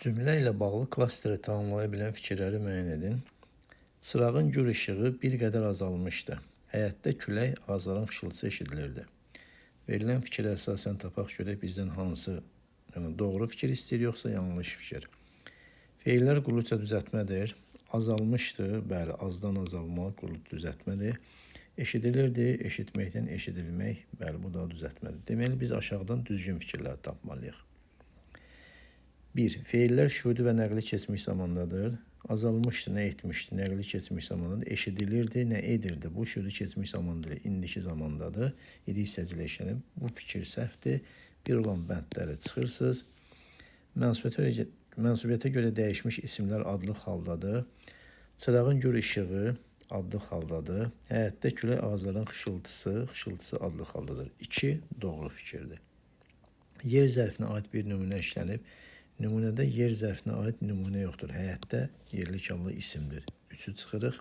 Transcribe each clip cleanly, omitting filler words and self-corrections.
Cümlə ilə bağlı klasteri tamamlaya bilən fikirləri müəyyən edin. Çırağın gür işığı bir qədər azalmışdı. Həyətdə külək, ağacların xışıltısı eşidilirdi. Verilən fikrə əsasən tapaq görək bizdən hansı, yəni doğru fikir istəyir, yoxsa yanlış fikir. Feillər quruluşca düzəltmədir. Azalmışdı, bəli, azdan azalma quruluş düzəltmədir. Eşidilirdi, eşitməkdən eşidilmək, bəli, bu da düzəltmədir. Deməli, biz aşağıdan düzgün fikirlər tapmalıyıq. 1. Feillər şüudi və nəqli keçmiş zamandadır. Azalmışdı, nə etmişdi, nəqli keçmiş zamandadır. Eşidilirdi, nə edirdi. Bu şüudi keçmiş zamandır, indiki zamandadır. İdi hissəcilə işlənib. Bu fikir səhvdir. Bir olan bəndləri çıxırsınız. Mənsubiyyətə görə dəyişmiş isimlər adlıq haldadır. Çırağın gür işığı adlıq haldadır. Həyətdə külək, ağacların xışıltısı, xışıltısı adlıq haldadır. 2. Doğru fikirdir. Yer zərfinə aid bir nümunə işlənib. Nümunədə yer zərfinə aid nümunə yoxdur. Həyətdə yerli hallı isimdir. 3-ü çıxırıq.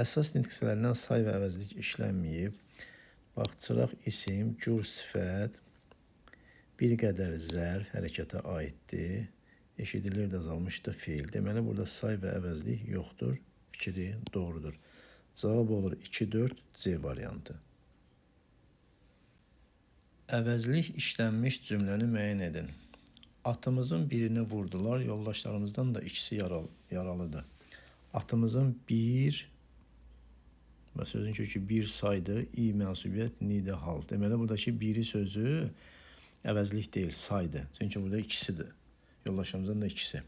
Əsas nitq hissələrindən say və əvəzlik işlənməyib. Bax, çıraq isim, gür sifət, bir qədər zərf hərəkətə aiddir. Eşidilirdi, azalmışdı feil. Deməli, burada say və əvəzlik yoxdur. Fikri doğrudur. Cavab olur 2, 4, C variantı. Əvəzlik işlənmiş cümləni müəyyən edin. Atımızın birini vurdular, yoldaşlarımızdan da ikisi yaralıdır. Atımızın bir, və sözün kökü bir saydı, i mənsubiyyət, ni də hal. Deməli, buradakı biri sözü əvəzlik deyil, saydı. Çünki burada ikisidir. Yoldaşlarımızdan da ikisi.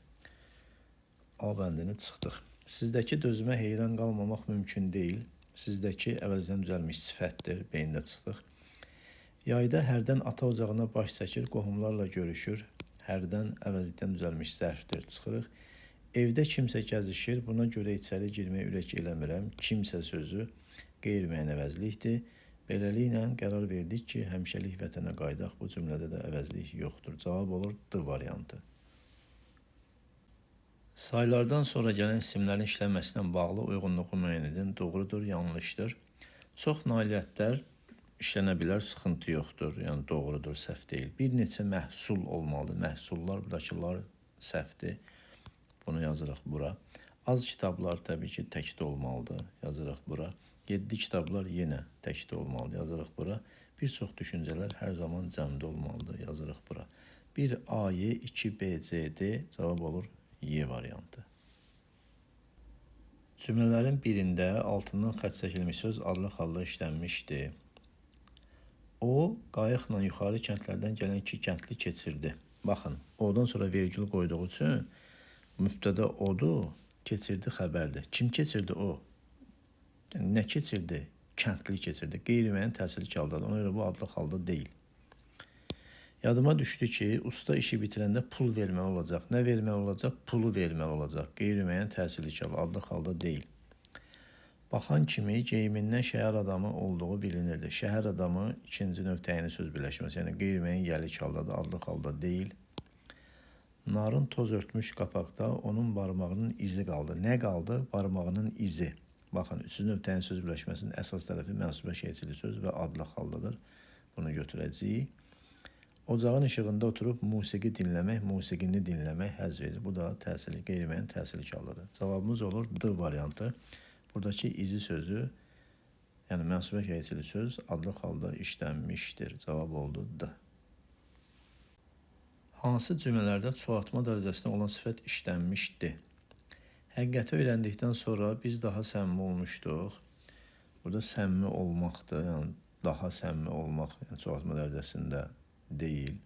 A bəndini çıxdıq. Sizdəki dözümə heyran qalmamaq mümkün deyil. Sizdəki əvəzdən düzəlmiş sifətdir. Beyində çıxdıq. Yayda hərdən ata ocağına baş çəkir, qohumlarla görüşür. Hərdən əvəzlikdən düzəlmiş zərfdir. Çıxırıq. Evdə kimsə gəzişir, buna görə içəri girməyə ürək eləmirəm. Kimsə sözü qeyri-müəyyən əvəzlikdir. Beləliklə qərar verdik ki, həmişəlik vətənə qayıdaq. Bu cümlədə də əvəzlik yoxdur. Cavab olur D variantı. Saylardan sonra gələn isimlərin işlənməsinə bağlı uyğunluğu müəyyən edin. Doğrudur, yanlışdır. Çox nailiyyətlər işlənə bilər, sıxıntı yoxdur. Yəni doğrudur, səhv deyil. Bir neçə məhsul olmalıdır. Məhsullar, buradakılar səhvdir. Bunu yazırıq bura. Az kitablar təbii ki, təkdə olmalıdır. Yazırıq bura. 7 kitablar yenə təkdə olmalıdır. Yazırıq bura. Bir çox düşüncələr hər zaman cəmdə olmalıdır. Yazırıq bura. 1 A, Y, 2 B, C, D cavab olur Y variantı. Cümlələrin birində altından xətt çəkilmiş söz adlıq halda işlənmişdi. O, qayıqla yuxarı kəndlərdən gələn iki kəndli keçirdi. Baxın, odan sonra vergül qoyduğu üçün mübtəda odur, keçirdi xəbərdir. Kim keçirdi o? Yəni, nə keçirdi? Kəndli keçirdi. Qeyri-müəyyən təsirli haldadır. Ona görə bu adlıq halda deyil. Yadıma düşdü ki, usta işi bitirəndə pul verməli olacaq. Nə verməli olacaq? Pulu verməli olacaq. Qeyri-müəyyən təsirli hal, adlıq halda deyil. Baxan kimi geyimindən şəhər adamı olduğu bilinirdi. Şəhər adamı ikinci növ təyini söz birləşməsi, yəni qeyri-müəyyən yəlik haldadır, adlıq halda deyil. Narın toz örtmüş qapaqda onun barmağının izi qaldı. Nə qaldı? Barmağının izi. Baxın, üçüncü növ təyin söz birləşməsinin əsas tərəfi mənsubə şeyçili söz və adlıq haldadır. Bunu götürəcəyik. Ocağın işığında oturub musiqi dinləmək, musiqini dinləmək həzz verir. Bu da təsirli, qeyri-müəyyən təsirli haldadır. Cavabımız olur D variantı. Buradakı izi sözü, yəni mənsubə şeyçili söz adlıq halda işlənmişdir. Cavab oldu D. Hansı cümlələrdə çoxaltma dərəcəsində olan sifət işlənmişdi? Həqiqəti öyrəndikdən sonra biz daha səmimi olmuşduq. Burada səmimi olmaqdır, yəni daha səmimi olmaq, yəni çoxaltma dərəcəsində deyil.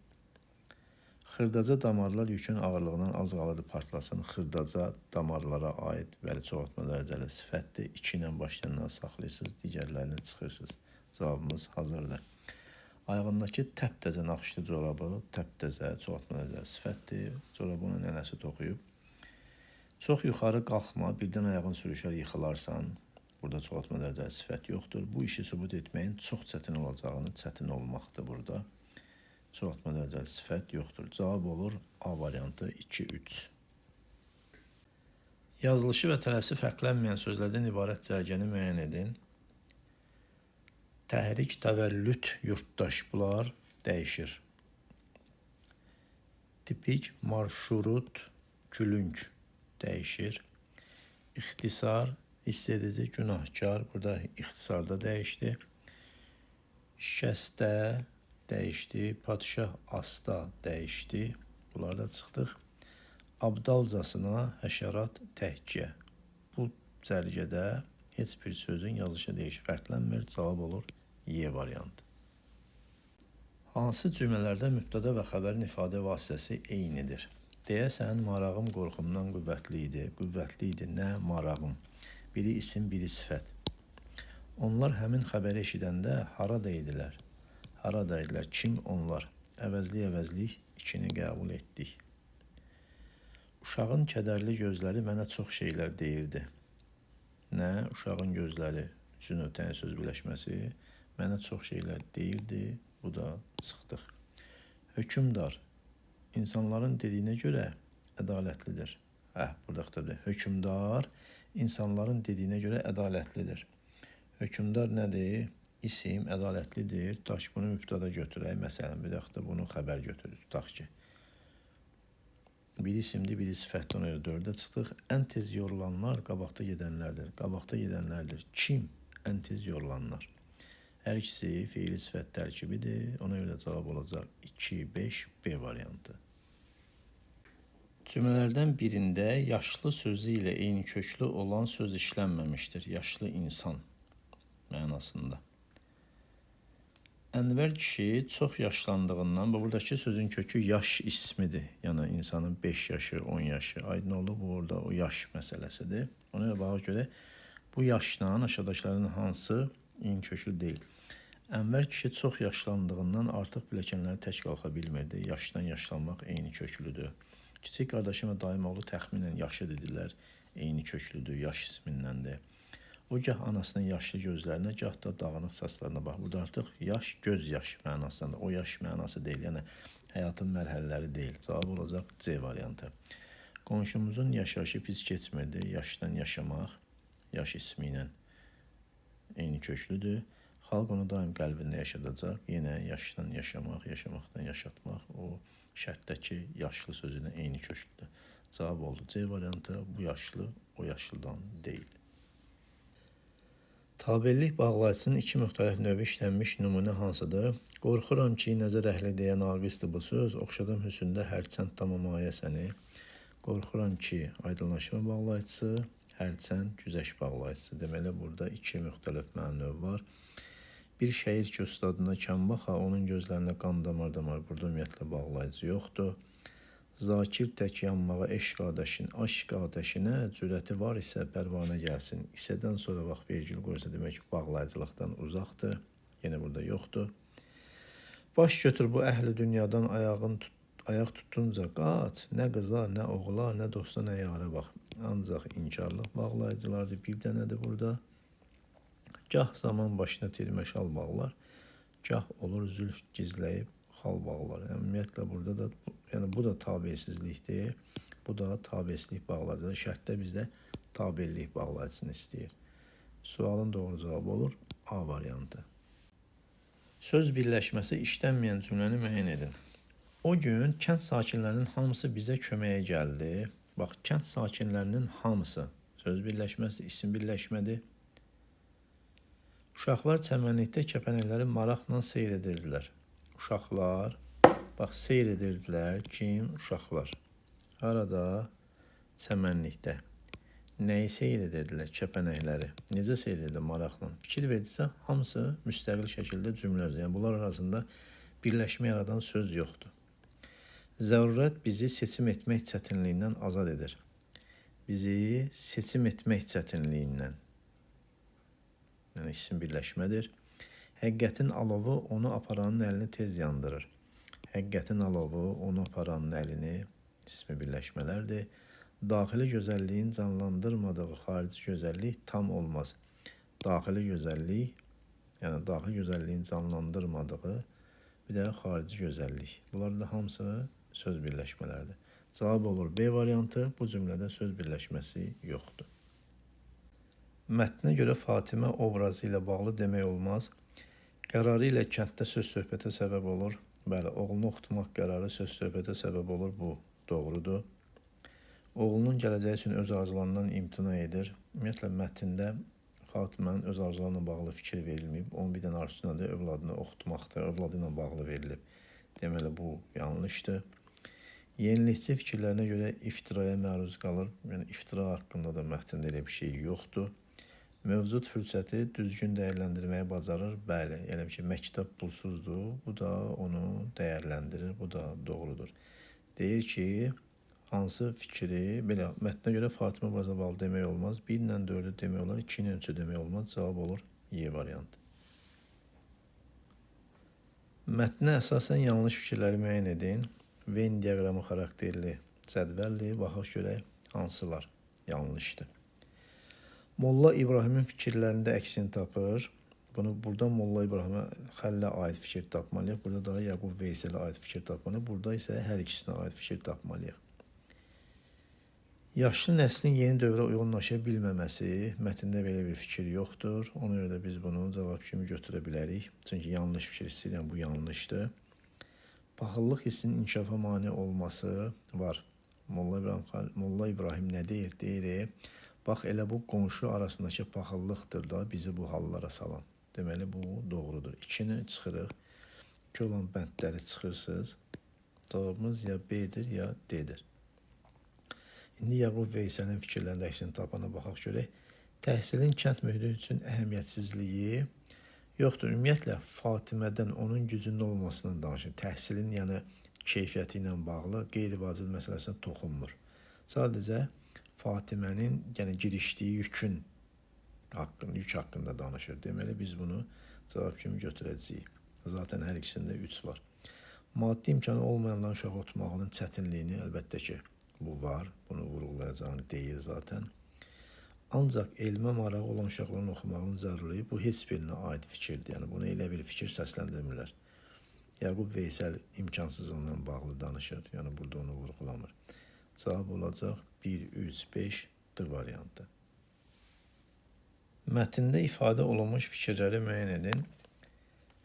Xırdaca damarlar yükün ağırlığından az qalırdı partlasın. Xırdaca damarlara aid, bəli, çoxaltma dərəcəli sifətdir. 2 ilə başlayandan saxlayırsınız, digərlərini çıxırsınız. Cavabımız hazırdır. Ayağındakı təptəzə naxışlı corabı, təptəzə çoxaltma dərəcəli sifətdir. Corabı onun nənəsi toxuyub. Çox yuxarı qalxma, birdən ayağın sürüşər, yıxılarsan. Burada çoxaltma dərəcəli sifət yoxdur. Bu işi sübut etməyin çox çətin olacağını, çətin olmaqdır burada. Çoxaltma dərəcəli sifət yoxdur. Cavab olur A variantı 2-3. Yazılışı və tələffüzü fərqlənməyən sözlərdən ibarət cərgəni müəyyən edin. Təhrik, təvəllüd, yurtdaş bunlar dəyişir. Tipik, marşrut, Gülünc dəyişir. İxtisar, hiss edici, günahkar. Burada ixtisarda dəyişdi. Şikəstə dəyişdi. Padşah asta dəyişdi. Bunlar da çıxdıq. Abdalcasına həşərat təhkiyə. Bu cərgədə heç bir sözün yazışı dəyişir, fərqlənmir. Cavab olur Y variantı. Hansı cümlələrdə mübtəda və xəbərin ifadə vasitəsi eynidir? Deyəsən, marağım qorxumdan qüvvətli idi. Qüvvətli idi nə marağım? Biri isim, biri sifət. Onlar həmin xəbəri eşidəndə harada idilər? Harada idilər? Kim onlar? Əvəzlik, ikini qəbul etdik. Uşağın kədərli gözləri mənə çox şeylər deyirdi. Nə? Uşağın gözləri, üçün ötən söz birləşməsi mənə çox şeylər deyirdi. Bu da çıxdıq. Hökmdar insanların dediyinə görə ədalətlidir. Burada xətabdır. Hökmdar insanların dediyinə görə ədalətlidir. Hökmdar nədir? İsim ədalətlidir. Tutaq ki, bunu mübtəda götürək. Məsələn, bir dəxdə bunu xəbər götürür. Tutaq ki, biri isimdir, biri sifətdir. Ona görə 4-ə çıxdıq. Ən tez yorulanlar qabaqda gedənlərdir. Qabaqda gedənlərdir. Kim? Ən tez yorulanlar. Hər ikisi feili sifət tərkibidir. Ona görə cavab olacaq 2, 5, B variantı. Cümlələrdən birində yaşlı sözü ilə eyni köklü olan söz işlənməmişdir. Yaşlı insan mənasında. Ənvər kişi çox yaşlandığından, buradakı sözün kökü yaş ismidir. Yəni insanın 5 yaşı, 10 yaşı. Aydın oldu, bu orada o yaş məsələsidir. Ona görə baxa görə bu yaşla aşağıdakıların hansı eyni köklü deyil. Ənvər kişi çox yaşlandığından artıq pilləkənləri tək qalxa bilmirdi. Yaşdan yaşlanmaq eyni köklüdür. Kiçik qardaşım və dayım oğlu təxminən yaşı dedilər, eyni köklüdür, yaş ismindəndir. O gah anasının yaşlı gözlərinə, gah da dağınıq saçlarına bax. Burada artıq yaş, göz yaş mənasındadır. O yaş mənası deyil, yəni həyatın mərhələləri deyil. Cavab olacaq C variantı. Qonşumuzun yaşayışı pis keçmirdi. Yaşdan yaşamaq, yaş ismi ilə eyni köklüdür. Xalq onu daim qəlbində yaşadacaq. Yenə yaşdan yaşamaq, yaşamaqdan yaşatmaq o şərtdəki yaşlı sözünə eyni köklüdür. Cavab oldu C variantı. Bu yaşlı, o yaşlıdan deyil. Tabellik bağlayıcısının iki müxtəlif növü işlənmiş nümunə hansıdır? Qorxuram ki, nəzər əhli deyə naqisdir bu söz. Oxşadım hüsündə hərçənd tamam ayə səni. Qorxuram ki, aydınlaşma bağlayıcısı, hərçənd güzəşt bağlayıcısı. Deməli, burada iki müxtəlif məna növü var. Bir şəir ki, ustadına kəm baxa, onun gözlərində qan damar-damar. Burada ümumiyyətlə bağlayıcı yoxdur. Zakir tək yanmağa eşq atəşinə cürəti var isə pərvanə gəlsin. İsədən sonra bax vergül qoysa demək ki, bağlayıcılıqdan uzaqdır. Yenə burada yoxdur. Baş götür bu əhli dünyadan ayaq tutunca qaç. Nə qıza, nə oğula, nə dosta, nə yara bax. Ancaq inkarlıq bağlayıcılardır. Bir dənədir burada. Gah zaman başına tirməşal bağlar, gah olur zülf gizləyib xal bağlar. Yəni, ümumiyyətlə burada da, yəni bu da tabesizlikdir. Bu da tabesizlik bağlayıcıdır. Şərtdə bizdə tabellik bağlayıcısını istəyir. Sualın doğru cavabı olur A variantı. Söz birləşməsi işlənməyən cümləni müəyyən edin. O gün kənd sakinlərinin hamısı bizə köməyə gəldi. Bax, kənd sakinlərinin hamısı söz birləşməsi, isim birləşmədir. Uşaqlar çəmənlikdə kəpənəkləri maraqla seyr edirdilər. Uşaqlar, bax, seyr edirdilər. Kim? Uşaqlar. Harada? Çəmənlikdə. Nəyi seyr edirdilər? Kəpənəkləri. Necə seyr edirdilər? Maraqla. Fikir verirsə, hamısı müstəqil şəkildə cümlə özü. Yəni, bunlar arasında birləşmə yaradan söz yoxdur. Zərurət bizi seçim etmək çətinliyindən azad edir. Bizi seçim etmək çətinliyindən. Yəni, isim birləşmədir. Həqiqətin alovu onu aparanın əlini tez yandırır. Həqiqətin alovu onu aparanın əlini ismi birləşmələrdir. Daxili gözəlliyin canlandırmadığı xarici gözəllik tam olmaz. Daxili gözəllik, yəni daxili gözəlliyin canlandırmadığı bir də xarici gözəllik. Bunlar da hamısı söz birləşmələrdir. Cavab olur B variantı. Bu cümlədə söz birləşməsi yoxdur. Mətnə görə Fatimə obrazı ilə bağlı demək olmaz. Qərarı ilə kənddə söz-söhbətə səbəb olur. Bəli, oğlunu oxutmaq qərarı söz-söhbətə səbəb olur. Bu doğrudur. Oğlunun gələcəyi üçün öz arzularından imtina edir. Ümumiyyətlə, mətndə Fatimənin öz arzularına bağlı fikir verilməyib. Onun bir dənə arzusu nədir? Övladını oxutmaqdır. Övladı ilə bağlı verilib. Deməli, bu yanlışdır. Yenilikçi fikirlərinə görə iftiraya məruz qalır. Yəni, iftira haqqında da mətndə elə bir şey yoxdur. Mövcud fürsəti düzgün dəyərləndirməyi bacarır. Bəli, yəni ki, məktəb pulsuzdur. Bu da onu dəyərləndirir. Bu da doğrudur. Deyir ki, hansı fikri, belə mətnə görə Fatimə obrazına bağlı demək olmaz. 1 ilə 4-ü demək olar, 2 ilə 3-ü demək olmaz. Cavab olur Y variantı. Mətnə əsasən yanlış fikirləri müəyyən edin. Venn diaqramı xarakterli cədvəldir. Baxaq görək hansılar yanlışdır. Molla İbrahimin fikirlərində əksini tapır. Bunu burada Molla İbrahimə Xəllə aid fikir tapmalıyıq. Burada da Yaqub Veysələ aid fikir tapmalıyıq. Burada isə hər ikisinə aid fikir tapmalıyıq. Yaşlı nəslin yeni dövrə uyğunlaşa bilməməsi, mətndə belə bir fikir yoxdur. Ona görə də biz bunu cavab kimi götürə bilərik. Çünki yanlış fikir istəyirəm, bu yanlışdır. Paxıllıq hissinin inkişafa mane olması var. Molla İbrahim nə deyir? Deyir, bax elə bu qonşu arasındakı paxıllıqdır da bizi bu hallara salan. Deməli, bu doğrudur. 2-ni çıxırıq. 2 olan bəndləri çıxırsınız. Cavabımız ya B-dir, ya D-dir. İndi Yaqub Veysəlin fikirlərində əksini tapana baxaq görək. Təhsilin kənd mühiti üçün əhəmiyyətsizliyi yoxdur. Ümumiyyətlə, Fatimədən onun gücünün olmasından danışır. Təhsilin, yəni keyfiyyəti ilə bağlı qeyri-vacib məsələsinə toxunmur. Sadəcə Fatimənin, yəni girişdiyi yük haqqında danışır. Deməli, biz bunu cavab kimi götürəcəyik. Zaten hər ikisində 3 var. Maddi imkanı olmayanların uşaq oxutmağının çətinliyini əlbəttə ki, bu var, bunu vurğulayacağını deyir zaten. Ancaq elmə marağı olan uşaqların oxumağının zəruriliyi bu heç birinə aid fikirdir. Yəni, bunu elə bir fikir səsləndirmirlər. Yaqub Veysəl imkansızlığından bağlı danışır. Yəni, burada onu vurğulamır. Cavab olacaq 1, 3, 5 D variantı. Mətndə ifadə olunmuş fikirləri müəyyən edin.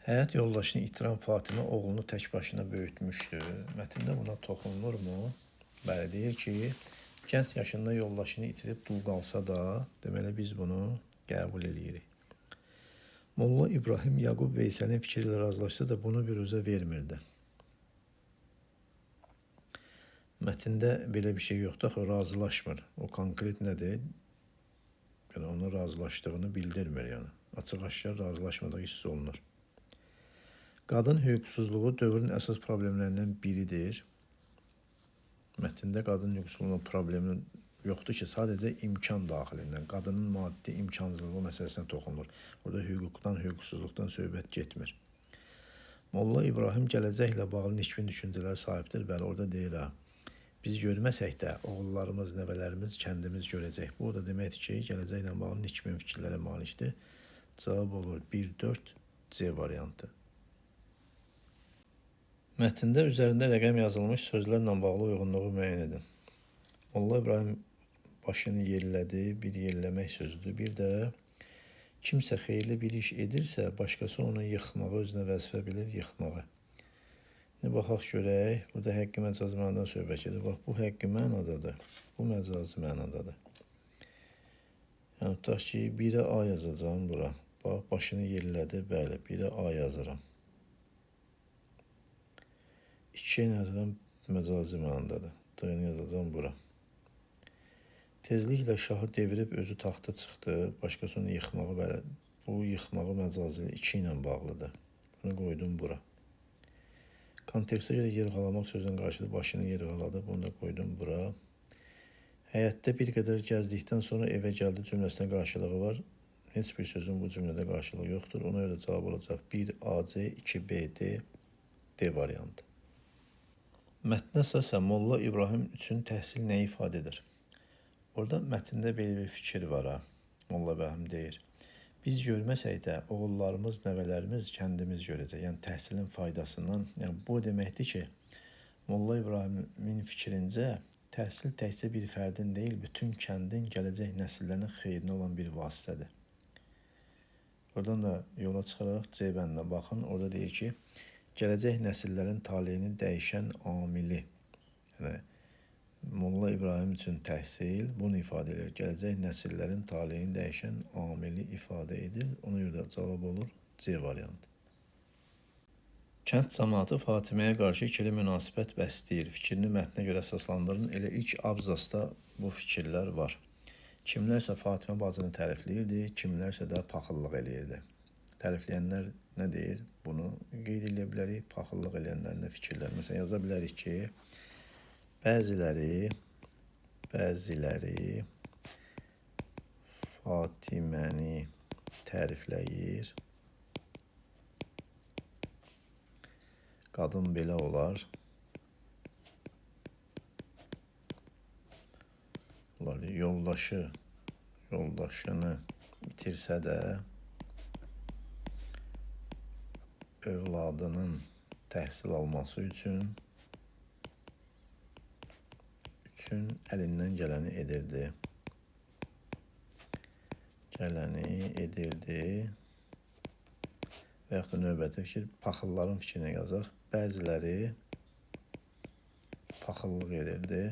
Həyat yoldaşını itirən Fatimə oğlunu tək başına böyütmüşdü. Mətndə buna toxunulurmu? Bəli, deyir ki, gənc yaşında yoldaşını itirib dul qalsa da, deməli biz bunu qəbul eləyirik. Molla İbrahim Yaqub Veysəlin fikri ilə razılaşsa da bunu büruzə vermirdi. Mətndə belə bir şey yoxdur, axı razılaşmır. O konkret nədir? Yəni, ona razılaşdığını bildirmir. Yəni. Açıq-aşkar razılaşmadığı hiss olunur. Qadın hüquqsuzluğu dövrün əsas problemlərindən biridir. Mətndə qadın hüquqsuzluğunun problemi yoxdur ki, sadəcə imkan daxilindən, qadının maddi imkansızlığı məsələsinə toxunur. Burada hüquqdan, hüquqsuzluqdan söhbət getmir. Molla İbrahim gələcəklə bağlı nikbin düşüncələrə sahibdir. Bəli, orada deyir ha, biz görməsək də oğullarımız, nəvələrimiz, kəndimiz görəcək. Bu da deməkdir ki, gələcəklə bağlı nikbin fikirlərə malikdir. Cavab olur 1-4 C variantı. Mətndə üzərində rəqəm yazılmış sözlərlə bağlı uyğunluğu müəyyən edin. Molla İbrahim başını yerlədi, bir yerləmək sözüdür. Bir də kimsə xeyirli bir iş edirsə, başqası onu yıxmağı özünə vəzifə bilir, yıxmağı. İndi baxaq görək, burada həqiqi məcazi mənadan söhbət gedir. Bax, bu həqiqi mənadadır, bu məcazi mənadadır. Yəni, tutaq ki, 1-ə A yazacağam bura. Bax, başını yerlədi, bəli, 1-ə A yazıram. 2-yə yazıram, məcazi mənadadır. D-ni yazacağam bura. Tezliklə şahı devirib özü taxta çıxdı. Başqası onu yıxmağı, bəli, bu yıxmağı məcazi 2 ilə bağlıdır. Bunu qoydum bura. Kontekstə görə yırğalamaq sözünün qarşılığı başını yırğaladı. Bunu da qoydum bura. Həyətdə bir qədər gəzdikdən sonra evə gəldi cümləsinə qarşılığı var. Heç bir sözün bu cümlədə qarşılığı yoxdur. Ona görə cavab olacaq 1 AC, 2 BD, D variantı. Mətnə əsasən Molla İbrahim üçün təhsil nə ifadə edir? Orada mətndə belə bir fikir var ha. Molla İbrahim deyir. Biz görməsək də oğullarımız, nəvələrimiz, kəndimiz görəcək. Yəni təhsilin faydasından. Yəni bu deməkdir ki, Molla İbrahimin fikrincə təhsil təkcə bir fərdin deyil, bütün kəndin gələcək nəsillərinin xeyrinə olan bir vasitədir. Oradan da yola çıxaraq C bəndinə baxın. Orada deyir ki, gələcək nəsillərin taleyini dəyişən amili. Yəni Molla Molla İbrahim üçün təhsil bunu ifadə edir. Gələcək nəsillərin taleyini dəyişən amili ifadə edir. Ona görə də cavab olur C variantı. Kənd camaatı Fatiməyə qarşı ikili münasibət bəsləyir. Fikrini mətnə görə əsaslandırın. Elə ilk abzasda bu fikirlər var. Kimlərsə Fatimə bacını tərifləyirdi, kimlərsə də paxıllıq eləyirdi. Tərifləyənlər nə deyir? Bunu qeyd edə bilərik. Paxıllıq eləyənlərin də fikirlər. Məsələn, yaza bilərik ki, bəziləri Fatiməni tərifləyir. Qadın belə olar. Yoldaşını itirsə də övladının təhsil alması üçün əlindən gələni edirdi. Və yaxud da növbəti fikir, paxılların fikrinə yazaq. Bəziləri paxıllıq edirdi.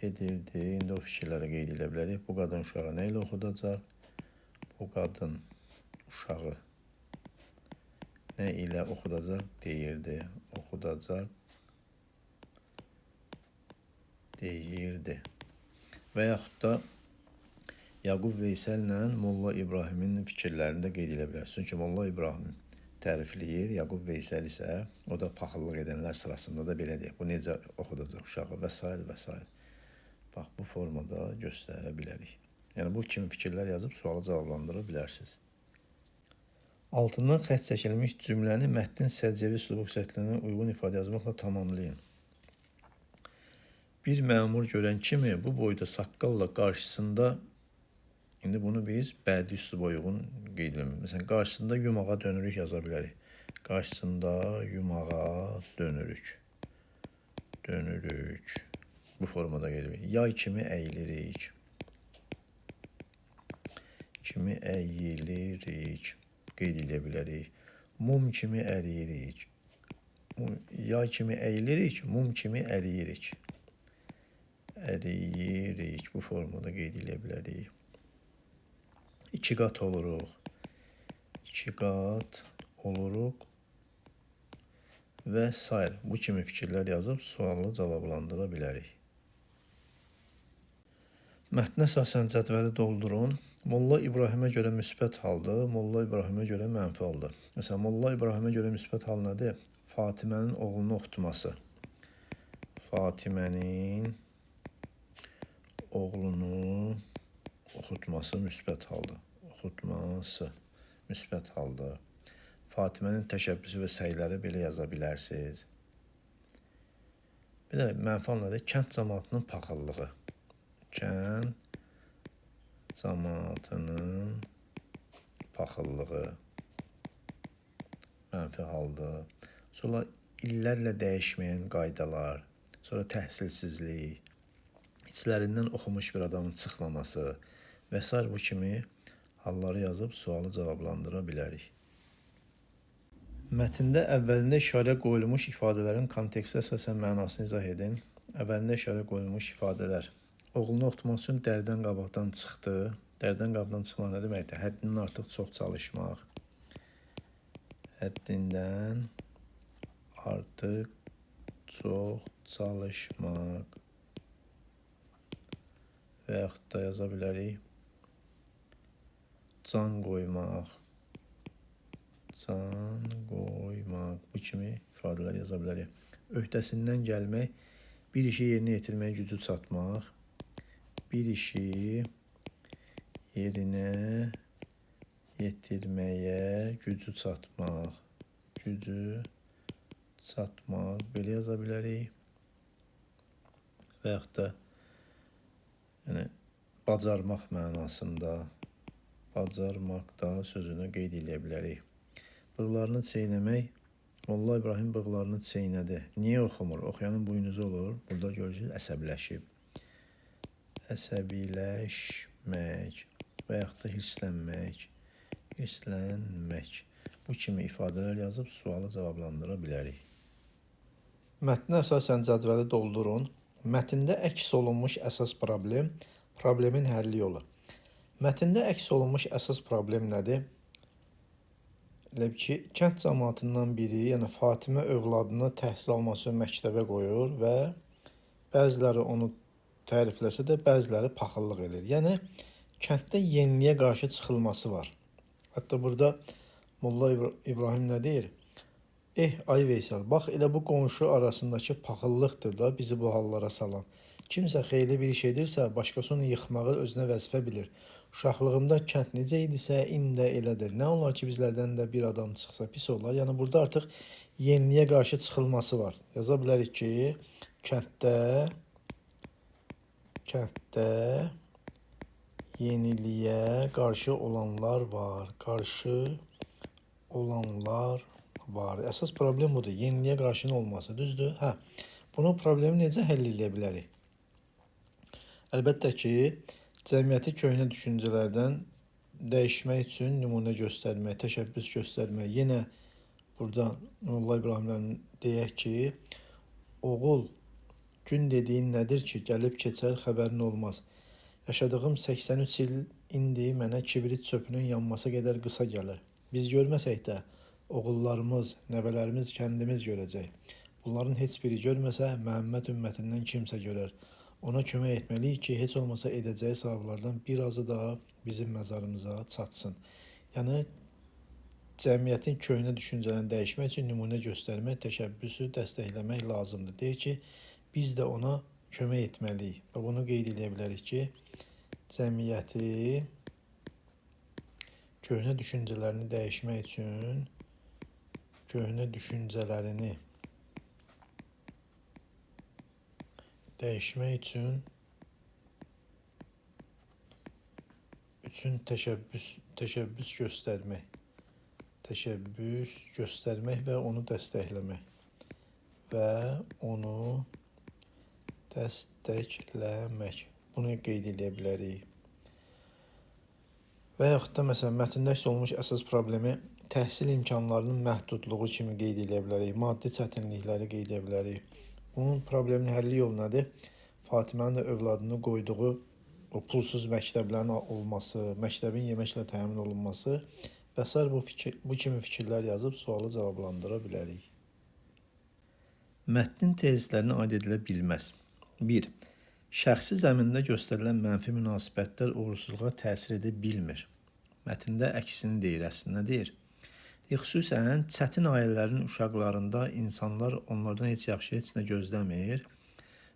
İndi o fikirlərə qeyd edə bilərik. Bu qadın uşağı nə ilə oxudacaq? Bu qadın uşağı nə ilə oxudacaq deyirdi. Oxudacaq deyirdi. Və yaxud da Yaqub Veysəllə Molla İbrahimin fikirlərini də qeyd edə bilərsiniz. Çünki Molla İbrahim tərifləyir, Yaqub Veysəl isə o da paxıllıq edənlər sırasında da belə deyir. Bu necə oxudacaq uşağı və s. və s. Bax, bu formada göstərə bilərik. Yəni, bu kimi fikirlər yazıb sualı cavablandıra bilərsiniz. Altından xətt çəkilmiş cümləni mətnin səciyyəvi üslubu xüsusiyyətlərinə uyğun ifadə yazmaqla tamamlayın. Bir məmur görən kimi bu boyda saqqalla qarşısında, indi bunu biz bədii üsluba uyğun qeyd edirik. Məsələn, qarşısında yumağa dönürük yaza bilərik. Qarşısında yumağa dönürük. Bu formada qeyd edirik. Yay kimi əyilirik. Qeyd edə bilərik. Mum kimi əriyirik. Yay kimi əyilirik, mum kimi əriyirik. Bu formada qeyd edə bilərik. İki qat oluruq. Və s. Bu kimi fikirlər yazıb sualı cavablandıra bilərik. Mətnə əsasən cədvəli doldurun. Molla İbrahimə görə müsbət haldır, Molla İbrahimə görə mənfi haldır. Məsələn, Molla İbrahimə görə müsbət hal nədir? Fatimənin oğlunu oxutması. Fatimənin oğlunu oxutması müsbət haldır. Oxutması müsbət haldır. Fatimənin təşəbbüsü və səyləri belə yaza bilərsiniz. Bir də mənfi hal nədir? Kənd camaatının paxıllığı. Kənd camaatının paxıllığı mənfi haldır. Sonra illərlə dəyişməyən qaydalar, sonra təhsilsizlik, içlərindən oxumuş bir adamın çıxmaması və s. bu kimi halları yazıb sualı cavablandıra bilərik. Mətndə əvvəlində işarə qoyulmuş ifadələrin kontekstə əsasən mənasını izah edin. Əvvəlində işarə qoyulmuş ifadələr. Oğlunu oxutmaq üçün dərdən qabaqdan çıxdı. Dərdən qabaqdan çıxmaq nə deməkdir? Həddindən artıq çox çalışmaq. Həddindən artıq çox çalışmaq. Və yaxud da yaza bilərik. Can qoymaq. Can qoymaq. Bu kimi ifadələr yaza bilərik. Öhdəsindən gəlmək, bir işi yerinə yetirməyə gücü çatmaq. Bir işi yerinə yetirməyə gücü çatmaq. Gücü çatmaq. Belə yaza bilərik. Və yaxud da yəni, bacarmaq mənasında bacarmaq da sözünü qeyd edə bilərik. Bığlarını çeynəmək. Molla İbrahim bığlarını çeynədi. Niyə oxumur? Oxuyanın buynuzu olur. Burada görürsünüz, əsəbləşib. Əsəbiləşmək və yaxud da hirslənmək. Hirslənmək. Bu kimi ifadələr yazıb sualı cavablandıra bilərik. Mətnə əsasən cədvəli doldurun. Mətndə əks olunmuş əsas problem, problemin həlli yolu. Mətndə əks olunmuş əsas problem nədir? Elə ki, kənd cəmaatından biri, yəni Fatimə övladını təhsil alması üçün məktəbə qoyur və bəziləri onu tərifləsə də, bəziləri paxıllıq eləyir. Yəni, kənddə yeniliyə qarşı çıxılması var. Hətta burada Molla İbrahim nə deyir? Ay Veysel, bax elə bu qonşu arasındakı paxıllıqdır da bizi bu hallara salan. Kimsə xeyirli bir iş edirsə, başqası onu yıxmağı özünə vəzifə bilir. Uşaqlığımda kənd necə idisə, indi də elədir. Nə olar ki, bizlərdən də bir adam çıxsa pis olar. Yəni, burada artıq yeniliyə qarşı çıxılması var. Yaza bilərik ki, kənddə yeniliyə qarşı olanlar var. Qarşı olanlar var. Əsas problem budur. Yeniliyə qarşının olması. Düzdür? Hə. Bunu problemi necə həll edə bilərik? Əlbəttə ki, cəmiyyəti köhnə düşüncələrdən dəyişmək üçün nümunə göstərmək, təşəbbüs göstərmək. Yenə burada Molla İbrahimlə deyək ki, oğul, gün dediyin nədir ki, gəlib keçər, xəbərin olmaz. Yaşadığım 83 il indi mənə kibrit çöpünün yanması qədər qısa gəlir. Biz görməsək də oğullarımız, nəvələrimiz, kəndimiz görəcək. Bunların heç biri görməsə, Məhəmməd ümmətindən kimsə görər. Ona kömək etməliyik ki, heç olmasa edəcəyi savablardan bir azı da bizim məzarımıza çatsın. Yəni, cəmiyyətin köhnə düşüncələrini dəyişmək üçün nümunə göstərmək, təşəbbüsü dəstəkləmək lazımdır. Deyir ki, biz də ona kömək etməliyik. Və bunu qeyd edə bilərik ki, cəmiyyəti köhnə düşüncələrini dəyişmək üçün köhnə düşüncələrini dəyişmək üçün təşəbbüs göstərmək, və onu dəstəkləmək Bunu qeyd edə bilərik. Və yaxud da məsələn, mətndə əks olunmuş əsas problemi təhsil imkanlarının məhdudluğu kimi qeyd edə bilərik, maddi çətinlikləri qeyd edə bilərik. Bunun problemin həlli yolu nədir? Fatimənin də övladını qoyduğu o pulsuz məktəblərin olması, məktəbin yeməklə təmin olunması və sair bu kimi fikirlər yazıb sualı cavablandıra bilərik. Mətnin tezislərinə aid edilə bilməz. 1. Şəxsi zəmində göstərilən mənfi münasibətlər uğursuzluğa təsir edə bilmir. Mətndə əksini deyir, əslində deyir. Xüsusən çətin ailələrin uşaqlarında insanlar onlardan heç yaxşı, heç nə gözləmir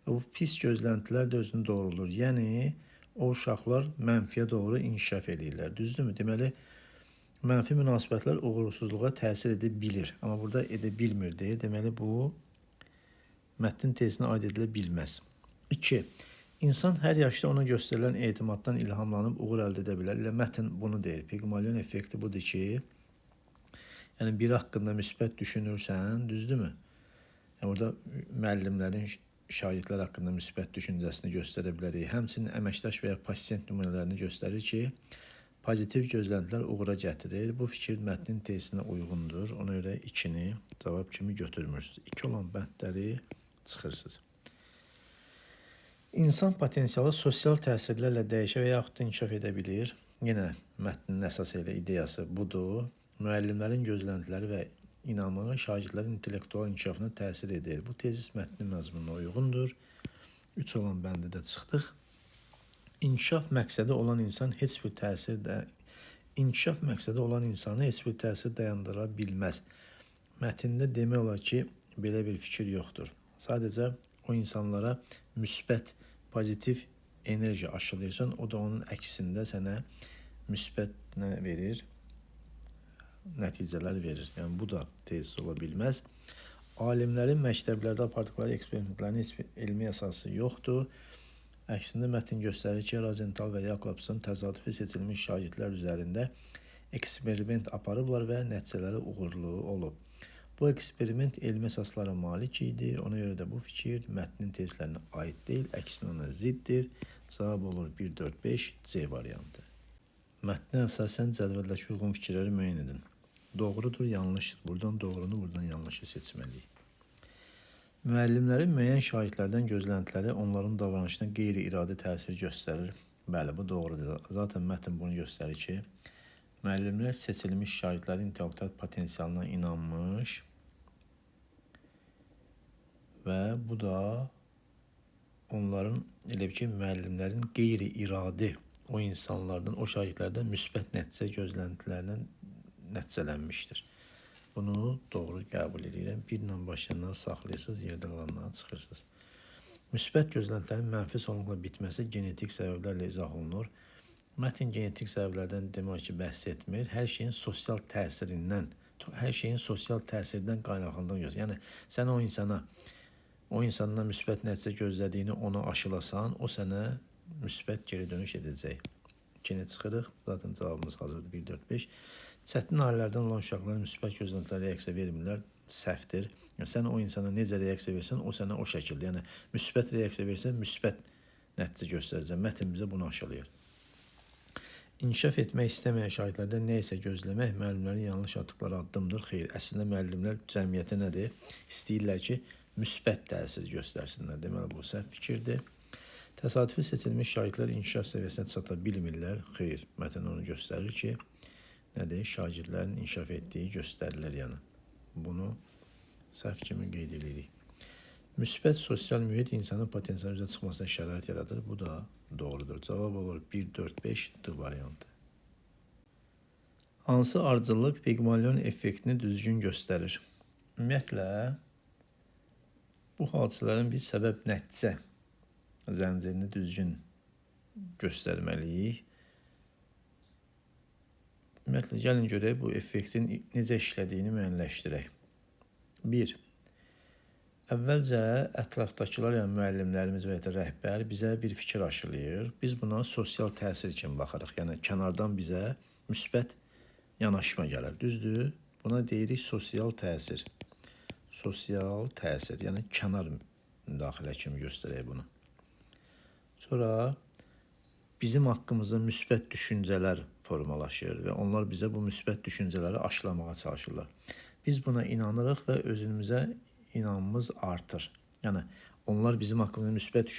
və bu pis gözləntilər də özünü doğrulur. Yəni, o uşaqlar mənfiyə doğru inkişaf eləyirlər. Düzdürmü? Deməli, mənfi münasibətlər uğursuzluğa təsir edə bilir. Amma burada edə bilmir deyir. Deməli, bu mətnin tezinə aid edilə bilməz. 2. İnsan hər yaşda ona göstərilən etimaddan ilhamlanıb uğur əldə edə bilər. Elə mətn bunu deyir. Pigmalion effekti budur ki, yəni biri haqqında müsbət düşünürsən, düzdürmü? Yəni orada müəllimlərin şagirdlər haqqında müsbət düşüncəsini göstərə bilərik. Həmçinin əməkdaş və ya pasiyent nümunələrini göstərir ki, pozitiv gözləntilər uğura gətirir. Bu fikir mətnin tezinə uyğundur. Ona görə 2-ni cavab kimi götürmürsünüz. 2 olan bəndləri çıxırsınız. İnsan potensialı sosial təsirlərlə dəyişə və yaxud da inkişaf edə bilir. Yenə mətnin əsas elə ideyası budur. Müəllimlərin gözləntiləri və inamı şagirdlərin intellektual inkişafına təsir edir. Bu tezis mətnin məzmununa uyğundur. 3 olan bəndi də çıxdıq. İnkişaf məqsədi olan insan heç bir təsir də inkişaf məqsədi olan insanı heç bir təsir dayandıra bilməz. Mətndə demək olar ki, belə bir fikir yoxdur. Sadəcə o insanlara müsbət, pozitiv enerji aşılayırsan, o da onun əksində sənə müsbət nə verir? Nəticələr verir. Yəni, bu da tezis ola bilməz. Alimlərin məktəblərdə apardıqları eksperimentlərin heç bir elmi əsası yoxdur. Əksində mətn göstərir ki, Rosenthal və Jacobson təsadüfi seçilmiş şagirdlər üzərində eksperiment aparıblar və nəticələri uğurlu olub. Bu eksperiment elmi əsaslara malik idi. Ona görə də bu fikir mətnin tezlərinə aid deyil, əksinə ona ziddir. Cavab olur 1, 4, 5, C variantı. Mətnə əsasən cədvəldəki uyğun fikirləri müəyyən edin. Doğrudur, yanlışdır. Buradan doğrunu, buradan yanlışı seçməliyik. Müəllimlərin müəyyən şagirdlərdən gözləntiləri onların davranışına qeyri-iradi təsir göstərir. Bəli, bu doğrudur. Zaten mətn bunu göstərir ki, müəllimlər seçilmiş şagirdlərin intellektual potensialına inanmış və bu da onların, elə ki, müəllimlərin qeyri-iradi o insanlardan, o şagirdlərdən müsbət nəticə gözləntilərindən nəticələnmişdir. Bunu doğru qəbul edirəm. 1 ilə başlayanları saxlayırsınız, yerdə qalanları çıxırsınız. Müsbət gözləntilərin mənfi sonluqla bitməsi genetik səbəblərlə izah olunur. Mətn genetik səbəblərdən demək ki, bəhs etmir. Hər şeyin sosial təsirindən, hər şeyin sosial təsirdən qaynaqlandığını göstərir. Yəni, sən o insana, o insandan müsbət nəticə gözlədiyini ona aşılasan, o sənə müsbət geri dönüş edəcək. 2-ni çıxırıq. Zaten cavabımız hazırdır. 1, 4, 5. Çətin ailələrdən olan uşaqların müsbət gözləntilər reaksiya vermirlər. Səhvdir. Yəni, sən o insana necə reaksiya versən, o sənə o şəkildə. Yəni, müsbət reaksiya versən, müsbət nəticə göstərəcək. Mətn bizə bunu aşılayır. İnkişaf etmək istəməyən şagirdlərdən nə isə gözləmək müəllimlərin yanlış atdıqları addımdır. Xeyr, əslində müəllimlər cəmiyyətə nədir? İstəyirlər ki, müsbət təsir göstərsinlər. Deməli, bu səhv fikirdir. Təsadüfi seçilmiş şagirdlər inkişaf səviyyəsinə çata bilmirlər. Xeyr, mətn onu göstərir ki, nədir? Şagirdlərin inkişaf etdiyi göstərilir yəni. Bunu səhv kimi qeyd edirik. Müsbət sosial mühit insanın potensialın üzə çıxmasına şərait yaradır. Bu da doğrudur. Cavab olur 1, 4, 5 D variantı. Hansı ardıcıllıq Pigmalion effektini düzgün göstərir? Ümumiyyətlə, bu hadisələrin bir səbəb-nəticə zəncirini düzgün göstərməliyik. Ümumiyyətlə, gəlin görək bu effektin necə işlədiyini müəyyənləşdirək. 1. Əvvəlcə ətrafdakılar, yəni müəllimlərimiz və ya da rəhbər bizə bir fikir aşılayır. Biz buna sosial təsir kimi baxırıq. Yəni kənardan bizə müsbət yanaşma gəlir. Düzdür? Buna deyirik sosial təsir. Sosial təsir, yəni kənar müdaxilə kimi göstərək bunu. Sonra bizim haqqımızda müsbət düşüncələr formalaşır və onlar bizə bu müsbət düşüncələri aşılamağa çalışırlar. Biz buna inanırıq və özümüzə inanımız artır. Yəni, onlar bizim haqqımızda müsbət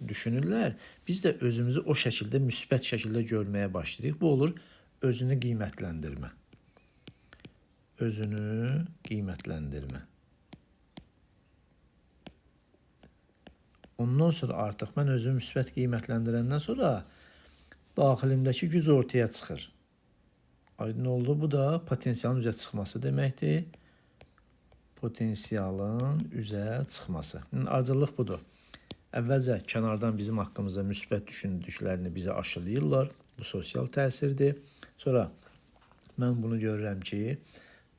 düşünürlər. Biz də özümüzü o şəkildə, müsbət şəkildə görməyə başlayırıq. Bu olur özünü qiymətləndirmə. Özünü qiymətləndirmə. Ondan sonra artıq mən özümü müsbət qiymətləndirəndən sonra daxilimdəki güc ortaya çıxır. Aydın oldu. Bu da potensialın üzə çıxması deməkdir. Potensialın üzə çıxması. Yəni, ardıcıllıq budur. Əvvəlcə kənardan bizim haqqımızda müsbət düşündüklərini bizə aşılayırlar. Bu sosial təsirdir. Sonra mən bunu görürəm ki,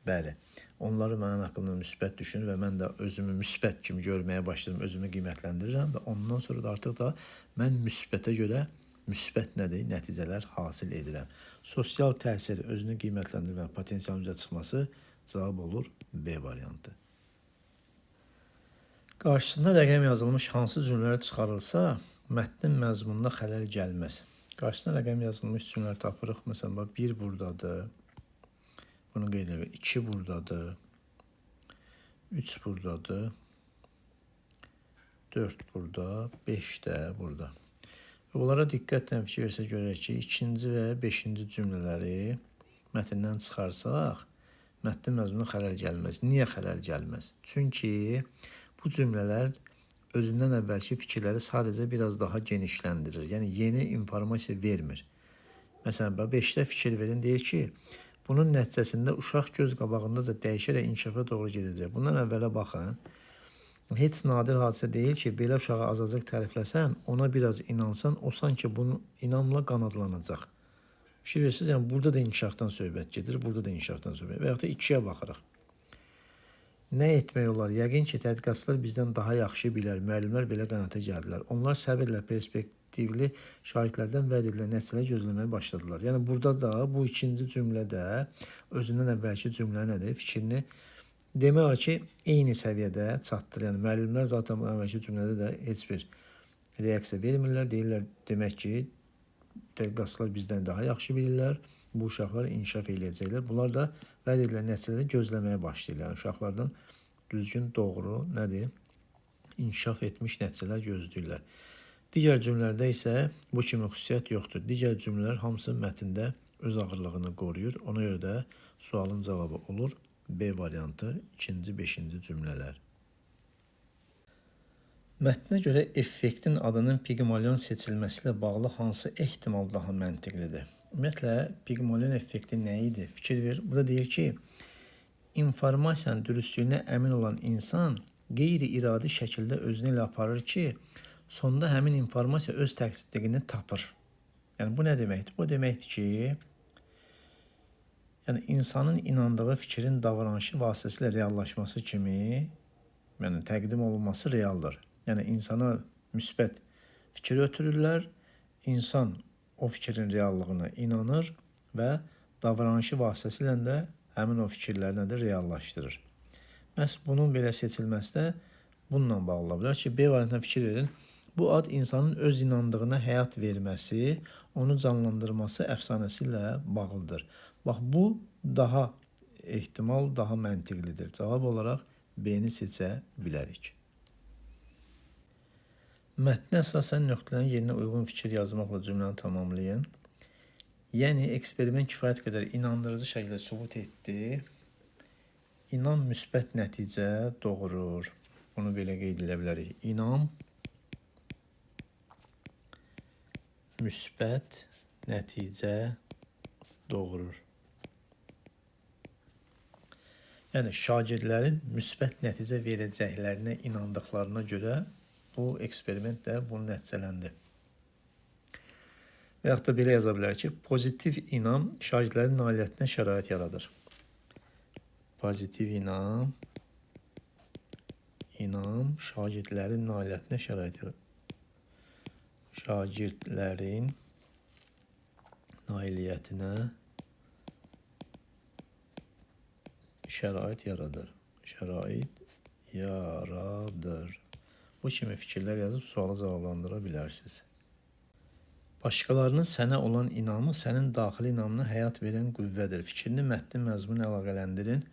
bəli, onları mənim haqqımda müsbət düşünür və mən də özümü müsbət kimi görməyə başlayıram, özümü qiymətləndirirəm və ondan sonra da artıq da mən müsbətə görə müsbət nədir? Nəticələr hasil edirəm. Sosial təsir, özünü qiymətləndirmə, potensialın üzə çıxması cavab olur B variantı. Qarşısında rəqəm yazılmış hansı cümlələr çıxarılsa, mətnin məzmununa xələl gəlməz. Qarşısına rəqəm yazılmış cümlələr tapırıq. Məsələn, bax, 1 buradadır. Bunu qeyd edirik. 2 buradadır. 3 buradadır. 4 burada. 5 də burada. Və bunlara diqqətlə fikir versək görək ki, 2-ci və 5-ci cümlələri mətndən çıxarsaq, mətnin məzmununa xələl gəlməz. Niyə xələl gəlməz? Çünki bu cümlələr özündən əvvəlki fikirləri sadəcə biraz daha genişləndirir. Yəni, yeni informasiya vermir. Məsələn, 5-də fikir verin, deyir ki, bunun nəticəsində uşaq göz qabağındaca dəyişərək inkişafa doğru gedəcək. Bundan əvvələ baxın, heç nadir hadisə deyil ki, belə uşağı azacaq tərifləsən, ona biraz inansan, o sanki bunu inamla qanadlanacaq. Fikir verirsiniz, yəni burada da inkişafdan söhbət gedir, burada da inkişafdan söhbət. Və yaxud da 2-yə baxırıq. Nə etmək olar? Yəqin ki, tədqiqatçılar bizdən daha yaxşı bilər. Müəllimlər belə qənaətə gəldilər. Onlar səbirlə perspektivli şahidlərdən vəd edilən nəticələri gözləməyə başladılar. Yəni burada da bu ikinci cümlədə özündən əvvəlki cümlə nədir? Fikrini demək olar ki, eyni səviyyədə çatdırır. Yəni müəllimlər zaten bu əvvəlki cümlədə də heç bir reaksiya vermirlər. Deyirlər, demək ki, tədqiqatçılar bizdən daha yaxşı bilirlər. Bu uşaqlar inkişaf eləyəcəklər. Bunlar da vəd edilən nəticələri gözləməyə başlayırlar. Yəni, uşaqlardan düzgün, doğru nədir? inkişaf etmiş nəticələr gözləyirlər. Digər cümlələrdə isə bu kimi xüsusiyyət yoxdur. Digər cümlələr hamısı mətndə öz ağırlığını qoruyur. Ona görə də sualın cavabı olur B variantı, 2-ci, 5-ci cümlələr. Mətnə görə effektin adının Pigmalion seçilməsi ilə bağlı hansı ehtimal daha məntiqlidir? Ümumiyyətlə, Pigmalion effekti nə idi? Fikir ver. Burada deyir ki, informasiyanın dürüstlüyünə əmin olan insan qeyri-iradi şəkildə özünü elə aparır ki, sonda həmin informasiya öz təsdiqini tapır. Yəni, bu nə deməkdir? Bu deməkdir ki, yəni insanın inandığı fikrin davranışı vasitəsilə reallaşması kimi, yəni təqdim olunması realdır. Yəni insana müsbət fikir ötürürlər, insan o fikrin reallığına inanır və davranışı vasitəsilə də həmin o fikirlərini də reallaşdırır. Məhz bunun belə seçilməsi də bununla bağlı ola bilər ki, B variantına fikir verin. Bu ad insanın öz inandığına həyat verməsi, onu canlandırması əfsanəsi ilə bağlıdır. Bax, bu daha ehtimal, daha məntiqlidir. Cavab olaraq B-ni seçə bilərik. Mətnə əsasən nöqtələrin yerinə uyğun fikir yazmaqla cümləni tamamlayın. Yəni, eksperiment kifayət qədər inandırıcı şəkildə sübut etdi. İnam müsbət nəticə doğurur. Bunu belə qeyd edə bilərik. İnam müsbət nəticə doğurur. Yəni, şagirdlərin müsbət nəticə verəcəklərinə inandıqlarına görə bu eksperiment də bunu nəticələndi. Və yaxud da belə yaza bilər ki, pozitiv inam şagirdlərin nailiyyətinə şərait yaradır. Pozitiv inam şagirdlərin nailiyyətinə şərait yaradır. Şagirdlərin nailiyyətinə şərait yaradır. Şərait yaradır. Bu kimi fikirlər yazıb sualı cavablandıra bilərsiniz. Başqalarının sənə olan inamı sənin daxili inamına həyat verən qüvvədir. Fikrini mətnin məzmunu əlaqələndirin.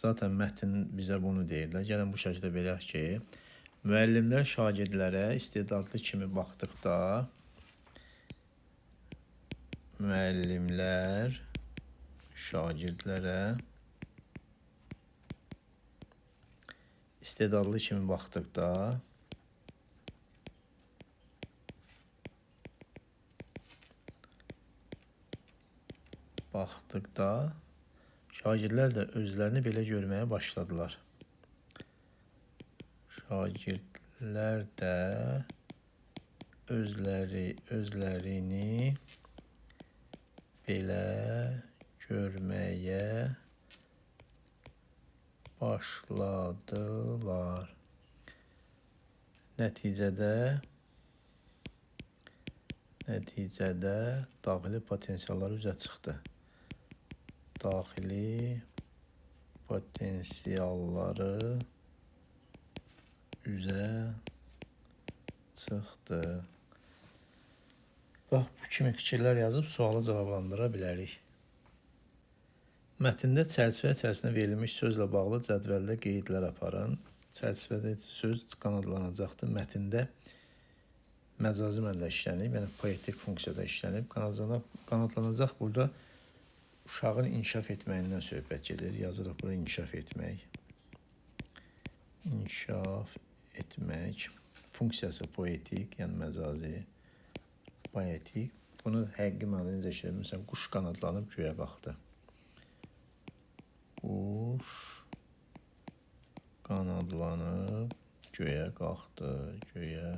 Zaten mətn bizə bunu deyirlər. Gəlin bu şəkildə belə ki, müəllimlər şagirdlərə istedadlı kimi baxdıqda müəllimlər şagirdlərə istedadlı kimi baxdıqda şagirdlər də özlərini belə görməyə başladılar. Şagirdlər də özlərini belə görməyə başladılar. Nəticədə daxili potensialları üzə çıxdı. Daxili potensialları üzə çıxdı. Bax, bu kimi fikirlər yazıb sualı cavablandıra bilərik. Mətndə çərçivə içərisində verilmiş sözlə bağlı cədvəldə qeydlər aparın. Çərçivədə söz qanadlanacaqdır. Mətndə məcazi mənada işlənib, yəni poetik funksiyada işlənib. Qanadlanacaq burada uşağın inkişaf etməyindən söhbət gedir. Yazırıq bura inkişaf etmək. İnkişaf etmək. Funksiyası poetik, yəni məcazi, poetik. Bunu həqiqi mənada necə işlənir? Məsələn, quş qanadlanıb göyə qalxdı. Quş qanadlanıb göyə qalxdı, göyə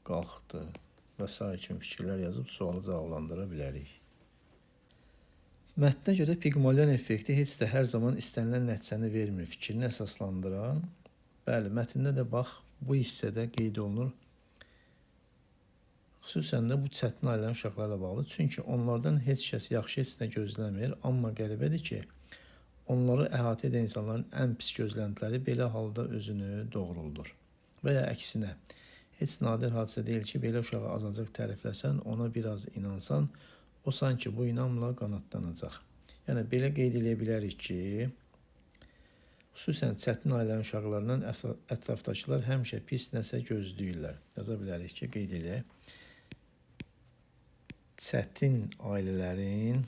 qalxdı və sair kimi fikirlər yazıb sualı cavablandıra bilərik. Mətnə görə Pigmalion effekti heç də hər zaman istənilən nəticəni vermir. Fikrini əsaslandıran, bəli, mətndə də bax, bu hissədə qeyd olunur. Xüsusən də bu çətin ailənin uşaqlarla bağlı. Çünki onlardan heç kəs yaxşı heç nə gözləmir, amma qəribədir ki, onları əhatə edən insanların ən pis gözləntiləri belə halda özünü doğruldur. Və ya əksinə, heç nadir hadisə deyil ki, belə uşağı azacıq tərifləsən, ona biraz inansan, o sanki bu inamla qanadlanacaq. Yəni, belə qeyd eləyə bilərik ki, Xüsusən çətin ailələrin uşaqlarından ətrafdakılar həmişə pis nəsə gözləyirlər. Yaza bilərik ki, qeyd eləyək. Çətin ailələrin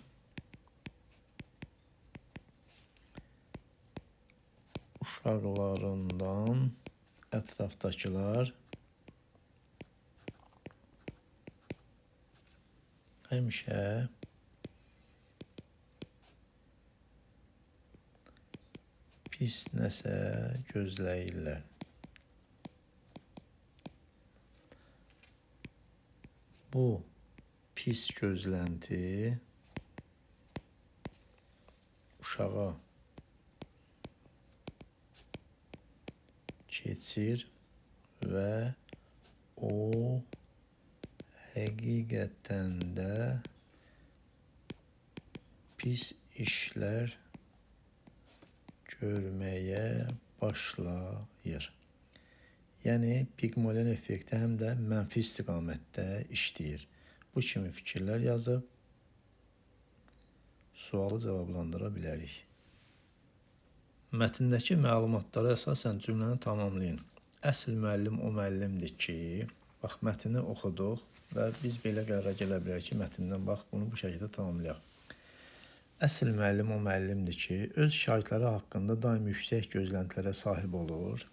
uşaqlarından ətrafdakılar həmişə pis nəsə gözləyirlər. Bu pis gözlənti uşağa keçir və o həqiqətən də pis işlər görməyə başlayır. Yəni, Pigmalion effekti həm də mənfi istiqamətdə işləyir. Bu kimi fikirlər yazıb sualı cavablandıra bilərik. Mətndəki məlumatlara əsasən cümləni tamamlayın. Əsl müəllim o müəllimdir ki, bax, mətni oxuduq və biz belə qərara gələ bilərik ki, mətndən bax, bunu bu şəkildə tamamlayaq. Əsl müəllim o müəllimdir ki, öz şagirdləri haqqında daim yüksək gözləntilərə sahib olur.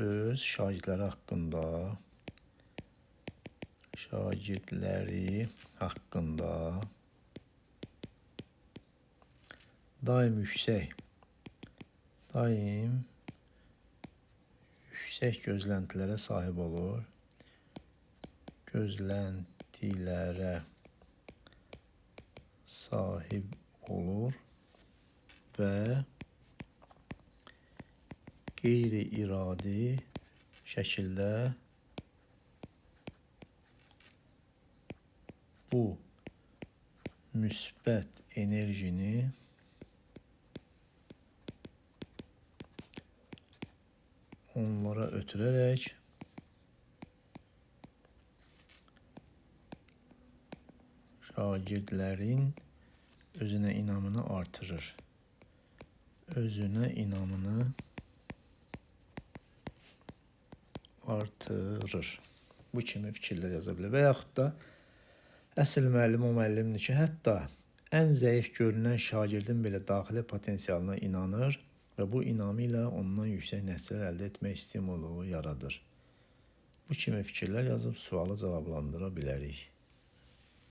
Öz şagirdləri haqqında, daim yüksək gözləntilərə sahib olur. Gözləntilərə sahib olur və qeyri-iradi şəkildə bu müsbət enerjini onlara ötürərək şagirdlərin özünə inamını artırır. Özünə inamını artırır. Bu kimi fikirlər yaza bilər. Və yaxud da əsl müəllim o müəllimdir ki, hətta ən zəif görünən şagirdin belə daxili potensialına inanır və bu inamı ilə ondan yüksək nəticələr əldə etmək stimulu yaradır. Bu kimi fikirlər yazıb sualı cavablandıra bilərik.